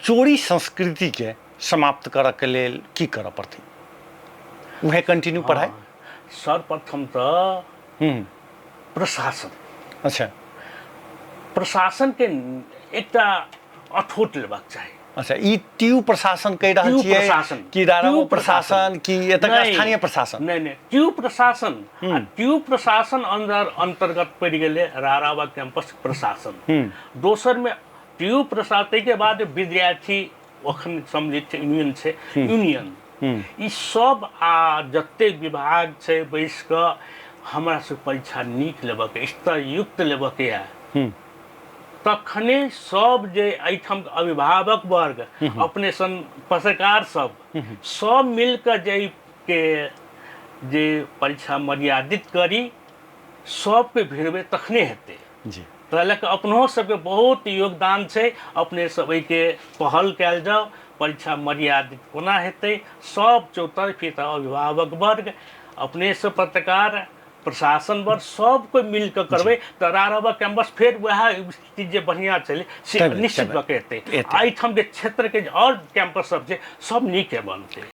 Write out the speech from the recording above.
चोरी संस्कृतिके समाप्त करऽके लेल की करऽ पड़तै? उहे कंटिन्यू पढ़ाइ? सर्वप्रथम तऽ प्रशासन। प्रशासनके एकटा अठोट लेबाक चाही। अच्छा, ई ट्यू प्रशासन कहि रहल ट्यू छियै प्रशासन। कि राराबो ट्यू प्रशासन प्रशासन। कि एतऽ नहि। स्थानीय प्रशासन? नहि नहि, ट्यू प्रशासन। आ ट्यू प्रशासन अंदर अंतर्गत पड़ि गेलै राराबा कैंपस प्रशासन। दोसरमे ट्यू प्रशासन के बाद विद्यार्थी अखन सम्मिलित छै, यूनियन छै, यूनियन ई सब आ जतेक विभाग छै बैस कऽ हमरा सब परीक्षा नीक लेबऽके, स्तरयुक्त लेबऽके यऽ, तखने सब जे एहिठाम अभिभावक वर्ग, अपने सन पत्रकार सब सब मिल कऽ जे के जे परीक्षा मर्यादित करी, सबके भिड़बै तखने हेतै। ताहि लऽ कऽ अपनहो सबके बहुत योगदान छै। अपने सब एहिके पहल कयल जाउ, परीक्षा मर्यादित कोना हेतै, सब चौतरफी तऽ अभिभावक वर्ग, अपने सब पत्रकार, प्रशासन वर्ग सब कोइ मिल कऽ करबै तऽ राराबा कैंपस फेर वएह स्थिति जे बढ़िआँ छलै से निश्चित भऽ कऽ एतै। एतै। एहिठाम के क्षेत्रके जे आओर कैंपस सब छै सब नीके बनतै।